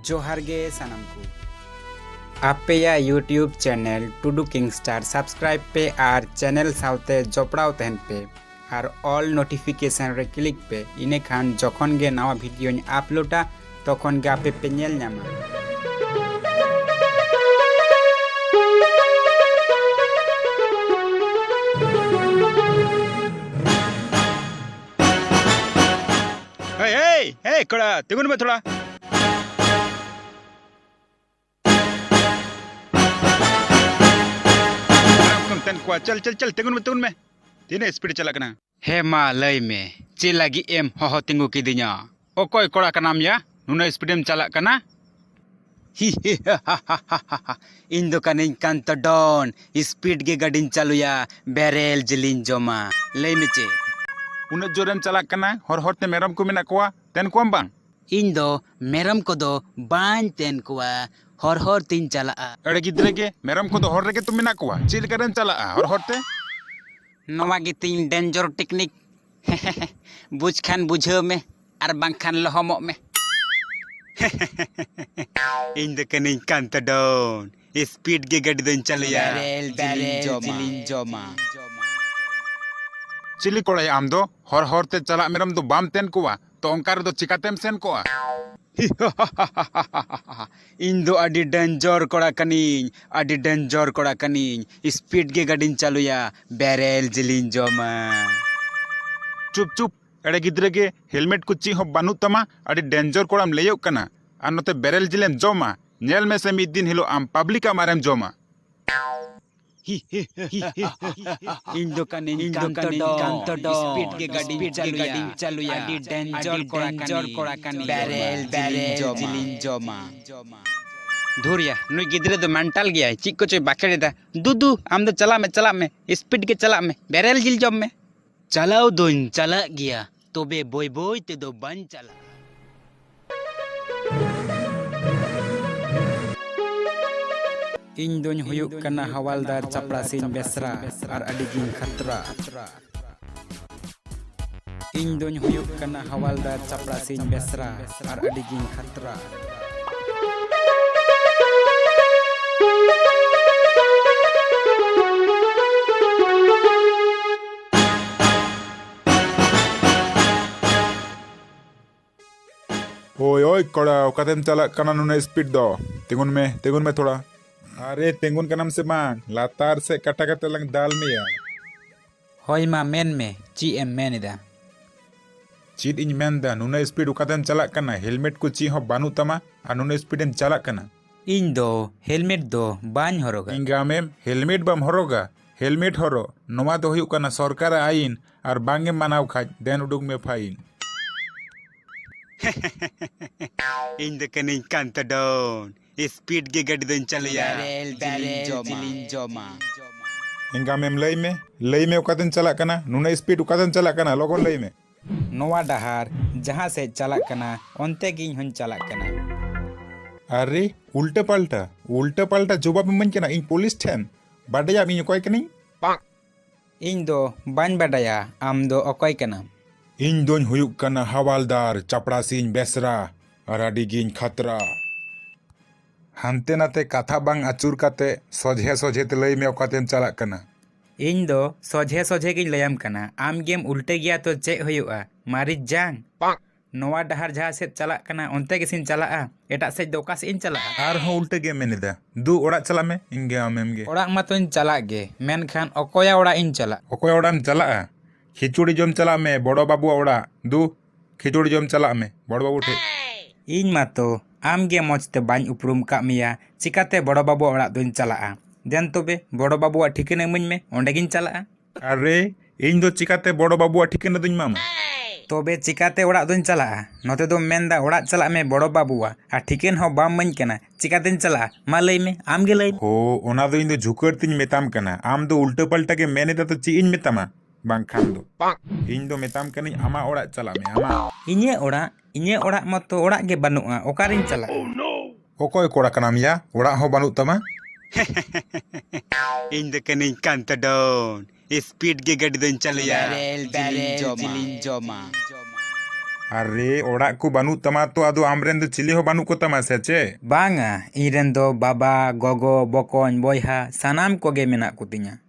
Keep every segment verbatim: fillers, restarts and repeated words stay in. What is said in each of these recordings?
ᱡᱚᱦᱟᱨ ᱜᱮ ᱥᱟᱱᱟᱢ ᱠᱚ᱾ ᱟᱯᱮᱭᱟᱜ YouTube channel ᱴᱩᱰᱩ ᱠᱤᱝ ᱥᱴᱟᱨ subscribe ᱯᱮ ᱟᱨ channel ᱥᱟᱶᱛᱮ ᱡᱚᱯᱲᱟᱣ ᱛᱟᱦᱮᱱ ᱯᱮ ᱟᱨ all notification ᱨᱮ click ᱯᱮ, ᱤᱱᱟᱹᱠᱷᱟᱱ ᱡᱚᱠᱷᱚᱱ ᱜᱮ ᱱᱟᱣᱟ videoᱧ uploadᱟ ᱛᱚᱠᱷᱚᱱ ᱜᱮ ᱟᱯᱮ ᱯᱮ ᱧᱮᱞ ᱧᱟᱢᱟ᱾ ᱦᱮᱭ, ᱦᱮᱭ, ᱦᱮᱭ, ᱠᱚᱲᱟ, ᱛᱤᱸᱜᱩᱱ ᱢᱮ ᱛᱷᱚᱲᱟ᱾ ᱢᱮᱨᱚᱢ ᱠᱚᱢ ᱛᱮᱱ ᱠᱚᱣᱟ᱾ ᱪᱟᱞ, ᱪᱟᱞ, ᱪᱟᱞ, ᱛᱤᱸᱜᱩᱱ ᱢᱮ, ᱛᱤᱸᱜᱩᱱ ᱢᱮ᱾ ᱛᱤᱱᱟᱹᱜ speed ᱪᱟᱞᱟᱜ ᱠᱟᱱᱟ? ᱦᱮᱸ, ᱢᱟ ᱞᱟᱹᱭ ᱢᱮ, ᱪᱮᱫ ᱞᱟᱹᱜᱤᱫ ᱮᱢ ᱦᱚᱦᱚ ᱛᱤᱸᱜᱩ ᱠᱤᱫᱤᱧᱟ? ᱚᱠᱚᱭ ᱠᱚᱲᱟ ᱠᱟᱱᱟᱢ ᱭᱟ, ᱱᱩᱱᱟᱹᱜ speed ᱮᱢ ᱪᱟᱞᱟᱜ ᱠᱟᱱᱟ? ᱤᱧ ᱫᱚ ᱠᱟᱹᱱᱟᱹᱧ ᱠᱟᱱᱛᱚ ᱰᱚᱱ, speed ᱜᱮ ᱜᱟᱹᱰᱤᱧ ᱪᱟᱹᱞᱩᱭᱟ, ᱵᱮᱨᱮᱞ ᱡᱤᱞᱤᱧ ᱡᱚᱢᱟ᱾ ᱞᱟᱹᱭ ᱢᱮ ᱪᱮᱫ? ᱩᱱᱟᱹᱜ ᱡᱳᱨᱮᱢ ᱪᱟᱞᱟᱜ ᱠᱟᱱᱟ, ᱦᱚᱨ ᱦᱚᱨ ᱛᱮ ᱢᱮᱨᱚᱢ ᱠᱚ ᱢᱮᱱᱟᱜ ᱠᱚᱣᱟ, ᱛᱮᱱ ᱠᱚᱣᱟᱢ ᱵᱟᱝ? ᱤᱧ ᱫᱚ ᱢᱮᱨᱚᱢ ᱠᱚᱫᱚ ᱵᱟᱹᱧ ᱛᱮᱱ ᱠᱚᱣᱟ, ᱦᱚᱨ ᱦᱚᱨ ᱛᱤᱧ ᱪᱟᱞᱟᱜᱼᱟ᱾ ᱮᱲᱮ ᱜᱤᱫᱽᱨᱟᱹ ᱜᱮ, ᱢᱮᱨᱚᱢ ᱠᱚᱫᱚ ᱦᱚᱨ ᱨᱮᱜᱮ ᱛᱚ ᱢᱮᱱᱟᱜ ᱠᱚᱣᱟ, ᱪᱮᱫ ᱞᱮᱠᱟ ᱨᱮᱢ ᱪᱟᱞᱟᱜᱼᱟ ᱦᱚᱨ ᱦᱚᱨ ᱛᱮ? ᱱᱚᱣᱟ ᱜᱮᱛᱤᱧ danger technique᱾ ᱵᱩᱡᱽ ᱠᱷᱟᱱ ᱵᱩᱡᱷᱟᱹᱣ ᱢᱮ, ᱟᱨ ᱵᱟᱝᱠᱷᱟᱱ ᱞᱚᱦᱚᱢᱚᱜ ᱢᱮ᱾ ᱤᱧ ᱫᱚ ᱠᱟᱹᱱᱟᱹᱧ ᱠᱟᱱᱛᱚ ᱰᱚᱱ, speed ᱜᱮ ᱜᱟᱹᱰᱤ ᱫᱚᱧ ᱪᱟᱹᱞᱩᱭᱟ᱾ ᱵᱮᱨᱮᱞ ᱡᱤᱞᱤᱧ ᱡᱚᱢᱟ᱾ ᱪᱤᱞᱤ ᱠᱚᱲᱟᱭᱟ ᱟᱢ ᱫᱚ? ᱦᱚᱨ ᱦᱚᱨ ᱛᱮ ᱪᱟᱞᱟᱜ ᱢᱮᱨᱚᱢ ᱫᱚ ᱵᱟᱢ ᱛᱮᱱ ᱠᱚᱣᱟ, ᱛᱚ ᱚᱱᱠᱟ ᱨᱮᱫᱚ ᱪᱤᱠᱟᱛᱮᱢ ᱥᱮᱱ ᱠᱚᱜᱼᱟ? ᱤᱧ ᱫᱚ ᱟᱹᱰᱤ danger ᱠᱚᱲᱟ ᱠᱟᱹᱱᱟᱹᱧ, ᱟᱹᱰᱤ danger ᱠᱚᱲᱟ ᱠᱟᱹᱱᱟᱹᱧ᱾ Speed ᱜᱮ ᱜᱟᱹᱰᱤᱧ ᱪᱟᱹᱞᱩᱭᱟ, ᱵᱮᱨᱮᱞ ᱡᱤᱞᱤᱧ ᱡᱚᱢᱟ᱾ ᱪᱩᱯ, ᱪᱩᱯ, ᱮᱲᱮ ᱜᱤᱫᱽᱨᱟᱹ ᱜᱮ, helmet ᱠᱚ ᱪᱮᱫ ᱦᱚᱸ ᱵᱟᱹᱱᱩᱜ ᱛᱟᱢᱟ, ᱟᱹᱰᱤ danger ᱠᱚᱲᱟᱢ ᱞᱟᱹᱭᱚᱜ ᱠᱟᱱᱟ, ᱟᱨ ᱱᱚᱛᱮ ᱵᱮᱨᱮᱞ ᱡᱤᱞᱮᱢ ᱡᱚᱢᱟ᱾ ᱧᱮᱞ ᱢᱮᱥᱮ ᱢᱤᱫ ᱫᱤᱱ ᱦᱤᱞᱳᱜ ᱟᱢ public ᱟᱜ ᱢᱟᱨᱮᱢ ᱡᱚᱢᱟ᱾ ᱤᱧ ᱫᱚ ᱠᱟᱹᱱᱟᱹᱧ ᱤᱧ ᱫᱚ ᱠᱟᱱᱛᱚ ᱠᱟᱹᱱᱟᱹᱧ ᱰᱚᱱ᱾ ᱠᱟᱱᱛᱚ ᱰᱚᱱ᱾ Speed ᱜᱮ ᱜᱟᱹᱰᱤᱧ ᱥᱯᱤᱰ ᱜᱮ ᱪᱟᱹᱞᱩᱭᱟ᱾ ᱜᱟᱹᱰᱤᱧ ᱪᱟᱹᱞᱩᱭᱟ᱾ ᱟᱹᱰᱤ danger ᱟᱹᱰᱤ ᱠᱚᱲᱟ danger ᱠᱟᱹᱱᱟᱹᱧ᱾ ᱠᱚᱲᱟ ᱠᱟᱹᱱᱟᱹᱧ᱾ ᱵᱮᱨᱮᱞ ᱵᱮᱨᱮᱞ ᱡᱤᱞᱤᱧ ᱡᱚᱢᱟ᱾ ᱡᱤᱞᱤᱧ ᱡᱚᱢᱟ᱾ ᱫᱷᱩᱨᱭᱟ, ᱱᱩᱭ ᱜᱤᱫᱽᱨᱟᱹ ᱫᱚ ᱢᱮᱱᱴᱟᱞ ᱜᱮᱭᱟᱭ, ᱪᱮᱫ ᱠᱚᱪᱚᱭ ᱵᱟᱠᱷᱮᱲ ᱮᱫᱟ᱾ ᱫᱩᱫᱩ, ᱟᱢ ᱫᱚ ᱪᱟᱞᱟᱜ ᱢᱮ, ᱪᱟᱞᱟᱜ ᱢᱮ, ᱥᱯᱤᱰ ᱜᱮ ᱪᱟᱞᱟᱜ ᱢᱮ, ᱵᱮᱨᱮᱞ ᱡᱤᱞ ᱡᱚᱢ ᱢᱮ᱾ ᱪᱟᱞᱟᱣ ᱫᱚᱧ ᱪᱟᱞᱟᱜ ᱜᱮᱭᱟ, ᱛᱚᱵᱮ ᱵᱟᱹᱭ ᱵᱟᱹᱭ ᱛᱮᱫᱚ ᱵᱟᱹᱧ ᱪᱟᱞᱟᱜᱼᱟ᱾ ᱤᱧ ᱫᱚᱧ ᱦᱩᱭᱩᱜ ᱠᱟᱱᱟ ᱦᱟᱣᱟᱞᱫᱟᱨ ᱪᱟᱯᱲᱟ ᱥᱤᱧ ᱵᱮᱥᱨᱟ, ᱟᱨ ᱟᱹᱰᱤ ᱜᱤᱧ ᱠᱷᱟᱛᱨᱟ᱾ ᱤᱧ ᱫᱚᱧ ᱦᱩᱭᱩᱜ ᱠᱟᱱᱟ ᱦᱟᱣᱟᱞᱫᱟᱨ ᱪᱟᱯᱲᱟ ᱥᱤᱧ ᱵᱮᱥᱨᱟ, ᱟᱨ ᱟᱹᱰᱤ ᱜᱤᱧ ᱠᱷᱟᱛᱨᱟ᱾ ᱳᱭ, ᱳᱭ, ᱠᱚᱲᱟ, ᱚᱠᱟᱛᱮᱢ ᱪᱟᱞᱟᱜ ᱠᱟᱱᱟ ᱱᱩᱱᱟᱹᱜ ᱥᱯᱤᱰ ᱫᱚ? ᱛᱤᱸᱜᱩᱱ ᱢᱮ, ᱛᱤᱸᱜᱩᱱ ᱢᱮ ᱛᱷᱚᱲᱟ᱾ ᱟᱨᱮ, ᱛᱤᱸᱜᱩᱱ ᱠᱟᱱᱟᱢ ᱥᱮ ᱵᱟᱝ? ᱞᱟᱛᱟᱨ ᱥᱮᱫ ᱠᱟᱴᱟ ᱠᱟᱛᱮ ᱞᱟᱝ ᱫᱟᱞ ᱢᱮᱭᱟ᱾ ᱦᱳᱭ ᱢᱟ, ᱢᱮᱱ ᱢᱮ, ᱪᱮᱫ ᱮᱢ ᱢᱮᱱ ᱮᱫᱟ? ᱪᱮᱫ ᱤᱧ ᱢᱮᱱ ᱮᱫᱟ, ᱱᱩᱱᱟᱹᱜ ᱥᱯᱤᱰ ᱚᱠᱟᱛᱮᱢ ᱪᱟᱞᱟᱜ ᱠᱟᱱᱟ? ᱦᱮᱞᱢᱮᱴ ᱠᱚ ᱪᱮᱫ ᱦᱚᱸ ᱵᱟᱹᱱᱩᱜ ᱛᱟᱢᱟ ᱟᱨ ᱱᱩᱱᱟᱹᱜ ᱥᱯᱤᱰ ᱮᱢ ᱪᱟᱞᱟᱜ ᱠᱟᱱᱟ? ᱤᱧ ᱫᱚ ᱦᱮᱞᱢᱮᱴ ᱫᱚ ᱵᱟᱹᱧ ᱦᱚᱨᱚᱜᱟ᱾ ᱮᱸᱜᱟᱢᱮᱢ, ᱦᱮᱞᱢᱮᱴ ᱵᱟᱢ ᱦᱚᱨᱚᱜᱟ? ᱦᱮᱞᱢᱮᱴ ᱦᱚᱨᱚᱜ, ᱱᱚᱣᱟ ᱫᱚ ᱦᱩᱭᱩᱜ ᱠᱟᱱᱟ ᱥᱚᱨᱠᱟᱨᱟᱜ ᱟᱹᱭᱤᱱ, ᱟᱨ ᱵᱟᱝ ᱮᱢ ᱢᱟᱱᱟᱣ ᱠᱷᱟᱡ ᱫᱮᱱ ᱩᱰᱩᱠ ᱢᱮ ᱯᱷᱟᱭᱤᱱ᱾ ᱤᱧ ᱫᱚ ᱠᱟᱹᱱᱟᱹᱧ ᱠᱟᱱᱛᱟ ᱰᱚᱱ, ᱥᱯᱤᱰ ᱜᱮ ᱜᱟᱹᱰᱤ ᱫᱚᱧ ᱪᱟᱹᱞᱩᱭᱟ᱾ ᱵᱮᱨᱮᱞ, ᱡᱤᱞᱤᱧ ᱵᱮᱨᱮᱞ, ᱡᱚᱢᱟ᱾ ᱡᱤᱞᱤᱧ ᱡᱚᱢᱟ᱾ ᱮᱸᱜᱟᱢᱮᱢ, ᱞᱟᱹᱭ ᱢᱮ, ᱞᱟᱹᱭ ᱢᱮ ᱚᱠᱟᱛᱮᱢ ᱪᱟᱞᱟᱜ ᱠᱟᱱᱟ? ᱱᱩᱱᱟᱹᱜ ᱥᱯᱤᱰ ᱚᱠᱟᱛᱮᱢ ᱪᱟᱞᱟᱜ ᱠᱟᱱᱟ? ᱞᱚᱜᱚᱱ ᱞᱟᱹᱭ ᱢᱮ᱾ ᱱᱚᱣᱟ ᱰᱟᱦᱟᱨ ᱡᱟᱦᱟᱸ ᱥᱮᱫ ᱪᱟᱞᱟᱜ ᱠᱟᱱᱟ, ᱚᱱᱛᱮ ᱜᱮ ᱤᱧ ᱦᱚᱧ ᱪᱟᱞᱟᱜ ᱠᱟᱱᱟ᱾ ᱟᱨᱮ, ᱩᱞᱴᱟᱹ ᱯᱟᱞᱴᱟ, ᱩᱞᱴᱟᱹ ᱯᱟᱞᱴᱟ ᱡᱚᱵᱟᱵ ᱤᱢᱟᱹᱧ ᱠᱟᱱᱟ ᱤᱧ ᱯᱩᱞᱤᱥ ᱴᱷᱮᱱ᱾ ᱵᱟᱰᱟᱭᱟᱢ ᱤᱧ ᱚᱠᱚᱭ ᱠᱟᱹᱱᱟᱹᱧ? ᱤᱧ ᱫᱚ ᱵᱟᱹᱧ ᱵᱟᱰᱟᱭᱟ ᱟᱢ ᱫᱚ ᱚᱠᱚᱭ ᱠᱟᱱᱟᱢ᱾ ᱤᱧ ᱫᱚᱧ ᱦᱩᱭᱩᱜ ᱠᱟᱱᱟ ᱦᱟᱣᱟᱞᱫᱟᱨ ᱪᱟᱯᱲᱟ ᱥᱤᱝ ᱵᱮᱥᱨᱟ, ᱟᱨ ᱟᱹᱰᱤ ᱜᱤᱧ ᱠᱷᱟᱛᱨᱟ᱾ ᱦᱟᱱᱛᱮ ᱱᱟᱛᱮ ᱠᱟᱛᱷᱟ ᱵᱟᱝ ᱟᱹᱪᱩᱨ ᱠᱟᱛᱮ ᱥᱚᱡᱷᱮ ᱥᱚᱡᱷᱮ ᱛᱮ ᱞᱟᱹᱭ ᱢᱮ ᱚᱠᱟᱛᱮᱢ ᱪᱟᱞᱟᱜ ᱠᱟᱱᱟ᱾ ᱤᱧ ᱫᱚ ᱥᱚᱡᱷᱮ ᱥᱚᱡᱷᱮ ᱜᱤᱧ ᱞᱟᱹᱭᱟᱢ ᱠᱟᱱᱟ, ᱟᱢ ᱜᱮᱢ ᱩᱞᱴᱟᱹ ᱜᱮᱭᱟ ᱛᱚ ᱪᱮᱫ ᱦᱩᱭᱩᱜᱼᱟ? ᱢᱟᱹᱨᱤᱪ ᱡᱟᱝ᱾ ᱱᱚᱣᱟ ᱰᱟᱦᱟᱨ ᱡᱟᱦᱟᱸ ᱥᱮᱫ ᱪᱟᱞᱟᱜ ᱠᱟᱱᱟ, ᱚᱱᱛᱮ ᱜᱮᱥᱮᱧ ᱪᱟᱞᱟᱜᱼᱟ, ᱮᱴᱟᱜ ᱥᱮᱫ ᱫᱚ ᱚᱠᱟ ᱥᱮᱫ ᱤᱧ ᱪᱟᱞᱟᱜᱼᱟ? ᱟᱨᱦᱚᱸ ᱩᱞᱴᱟᱹ ᱜᱮᱢ ᱢᱮᱱ ᱮᱫᱟ᱾ ᱫᱩ, ᱚᱲᱟᱜ ᱪᱟᱞᱟᱜ ᱢᱮ, ᱤᱧ ᱜᱮ ᱟᱢᱮᱢ ᱜᱮ᱾ ᱚᱲᱟᱜ ᱢᱟᱛᱚᱧ ᱪᱟᱞᱟᱜ ᱜᱮ, ᱢᱮᱱᱠᱷᱟᱱ ᱚᱠᱚᱭᱟᱜ ᱚᱲᱟᱜ ᱤᱧ ᱪᱟᱞᱟᱜ? ᱚᱠᱚᱭᱟᱜ ᱚᱲᱟᱜ ᱮᱢ ᱪᱟᱞᱟᱜᱼᱟ? ᱠᱷᱤᱪᱩᱲᱤ ᱡᱚᱢ ᱪᱟᱞᱟᱜ ᱢᱮ ᱵᱚᱲᱚ ᱵᱟᱹᱵᱩᱣᱟᱜ ᱚᱲᱟᱜ᱾ ᱫᱩ, ᱠᱷᱤᱪᱩᱲᱤ ᱡᱚᱢ ᱪᱟᱞᱟᱜ ᱢᱮ ᱵᱚᱲᱚ ᱵᱟᱹᱵᱩ ᱴᱷᱮᱡ᱾ ᱤᱧ ᱢᱟᱛᱚ ᱟᱢ ᱜᱮ ᱢᱚᱡᱽ ᱛᱮ ᱵᱟᱹᱧ ᱩᱯᱨᱩᱢ ᱠᱟᱜ ᱢᱮᱭᱟ, ᱪᱤᱠᱟᱛᱮ ᱵᱚᱲᱚ ᱵᱟᱹᱵᱩᱣᱟᱜ ᱚᱲᱟᱜ ᱫᱚᱧ ᱪᱟᱞᱟᱜᱼᱟ? ᱫᱮᱱ ᱛᱚᱵᱮ ᱵᱚᱲᱚ ᱵᱟᱹᱵᱩᱣᱟᱜ ᱴᱷᱤᱠᱟᱹᱱᱟ ᱤᱢᱟᱹᱧ ᱢᱮ, ᱚᱸᱰᱮ ᱜᱤᱧ ᱪᱟᱞᱟᱜᱼᱟ᱾ ᱟᱨᱮ, ᱤᱧ ᱫᱚ ᱪᱤᱠᱟᱛᱮ ᱵᱚᱲᱚ ᱵᱟᱹᱵᱩᱣᱟᱜ ᱴᱷᱤᱠᱟᱹᱱᱟ ᱫᱚᱧ ᱮᱢᱟᱢᱟ? ᱛᱚᱵᱮ ᱪᱤᱠᱟᱛᱮ ᱚᱲᱟᱜ ᱫᱚᱧ ᱪᱟᱞᱟᱜᱼᱟ? ᱱᱚᱛᱮ ᱫᱚᱢ ᱢᱮᱱᱫᱟ ᱚᱲᱟᱜ ᱪᱟᱞᱟᱜ ᱢᱮ ᱵᱚᱲᱚ ᱵᱟᱹᱵᱩᱣᱟᱜ, ᱟᱨ ᱴᱷᱤᱠᱟᱹᱱ ᱦᱚᱸ ᱵᱟᱢ ᱤᱢᱟᱹᱧ ᱠᱟᱱᱟ, ᱪᱤᱠᱟᱛᱮᱧ ᱪᱟᱞᱟᱜᱼᱟ? ᱢᱟ ᱞᱟᱹᱭ ᱢᱮ, ᱟᱢ ᱜᱮ ᱞᱟᱹᱭ ᱢᱮ᱾ ᱦᱳ, ᱚᱱᱟ ᱫᱚ ᱤᱧ ᱫᱚ ᱡᱷᱩᱠᱟᱹᱲ ᱛᱤᱧ ᱢᱮᱛᱟᱢ ᱠᱟᱱᱟ, ᱟᱢ ᱫᱚ ᱩᱞᱴᱟᱹ ᱯᱟᱞᱴᱟ ᱜᱮᱢ ᱢᱮᱱ ᱮᱫᱟ, ᱛᱚ ᱪᱮᱫ ᱤᱧ ᱢᱮᱛᱟᱢᱟ? ᱵᱟᱝᱠᱷᱟᱱ ᱫᱚ ᱤᱧ ᱫᱚ ᱢᱮᱛᱟᱢ ᱠᱟᱹᱱᱟᱹᱧ ᱟᱢᱟᱜ ᱚᱲᱟᱜ ᱪᱟᱞᱟᱜ ᱢᱮ, ᱟᱢᱟᱜ᱾ ᱤᱧᱟᱹᱜ ᱚᱲᱟᱜ? ᱤᱧᱟᱹᱜ ᱚᱲᱟᱜ ᱢᱟᱛᱚ ᱚᱲᱟᱜ ᱜᱮ ᱵᱟᱹᱱᱩᱜᱼᱟ, ᱚᱠᱟᱨᱤᱧ ᱪᱟᱞᱟᱜᱼᱟ? ᱚᱠᱚᱭ ᱠᱚᱲᱟ ᱠᱟᱱᱟᱢ ᱭᱟ? ᱚᱲᱟᱜ ᱦᱚᱸ ᱵᱟᱹᱱᱩᱜ ᱛᱟᱢᱟ? ᱤᱧ ᱫᱚ ᱠᱟᱹᱱᱟᱹᱧ ᱠᱟᱱᱛᱟ ᱰᱚᱱ, ᱥᱯᱤᱰ ᱜᱮ ᱜᱟᱹᱰᱤ ᱫᱚᱧ ᱪᱟᱹᱞᱩᱭᱟ᱾ ᱵᱮᱨᱮᱞ, ᱡᱤᱞᱤᱧ ᱵᱮᱨᱮᱞ, ᱡᱚᱢᱟ᱾ ᱡᱤᱞᱤᱧ ᱡᱚᱢᱟ᱾ ᱟᱨᱮ, ᱚᱲᱟᱜ ᱠᱚ ᱵᱟᱹᱱᱩᱜ ᱛᱟᱢᱟ ᱛᱚ, ᱟᱫᱚ ᱟᱢᱨᱮᱱ ᱫᱚ ᱪᱤᱞᱤ ᱦᱚᱸ ᱵᱟᱹᱱᱩᱜ ᱠᱚ ᱛᱟᱢᱟ ᱥᱮ ᱪᱮᱫ? ᱵᱟᱝᱟ, ᱤᱧ ᱨᱮᱱ ᱫᱚ ᱵᱟᱵᱟ, ᱜᱚᱜᱚ, ᱵᱚᱠᱚᱧ, ᱵᱚᱭᱦᱟ ᱥᱟᱱᱟᱢ ᱠᱚᱜᱮ ᱢᱮᱱᱟᱜ ᱠᱚ ᱛᱤᱧᱟ᱾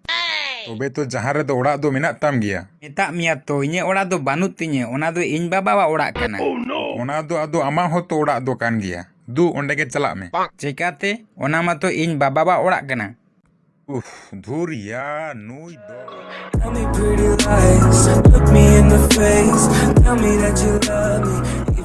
ᱛᱚᱵᱮ ᱛᱚ ᱡᱟᱦᱟᱸ ᱨᱮᱫᱚ ᱚᱲᱟᱜ ᱫᱚ ᱢᱮᱱᱟᱜ ᱛᱟᱢ ᱜᱮᱭᱟ᱾ ᱢᱮᱛᱟᱜ ᱢᱮᱭᱟ ᱛᱚ, ᱤᱧᱟᱹᱜ ᱚᱲᱟᱜ ᱫᱚ ᱵᱟᱹᱱᱩᱜ ᱛᱤᱧᱟᱹ, ᱚᱱᱟ ᱫᱚ ᱤᱧ ᱵᱟᱵᱟᱣᱟᱜ ᱚᱲᱟᱜ ᱠᱟᱱᱟ᱾ ᱚᱱᱟ ᱫᱚ ᱟᱫᱚ ᱟᱢᱟᱜ ᱦᱚᱸᱛᱚ ᱚᱲᱟᱜ ᱫᱚ ᱠᱟᱱ ᱜᱮᱭᱟ᱾ ᱫᱩ, ᱚᱸᱰᱮ ᱜᱮ ᱪᱟᱞᱟᱜ ᱢᱮ᱾ ᱪᱮᱠᱟᱛᱮ? ᱚᱱᱟ ᱢᱟᱛᱚ ᱤᱧ ᱵᱟᱵᱟᱣᱟᱜ ᱚᱲᱟᱜ ᱠᱟᱱᱟ᱾ ᱩᱯᱷ, ᱫᱷᱩᱨ ᱭᱟ, ᱱᱩᱭ ᱫᱚ᱾ Tell me pretty lies, look me in the face. Tell me that you love me.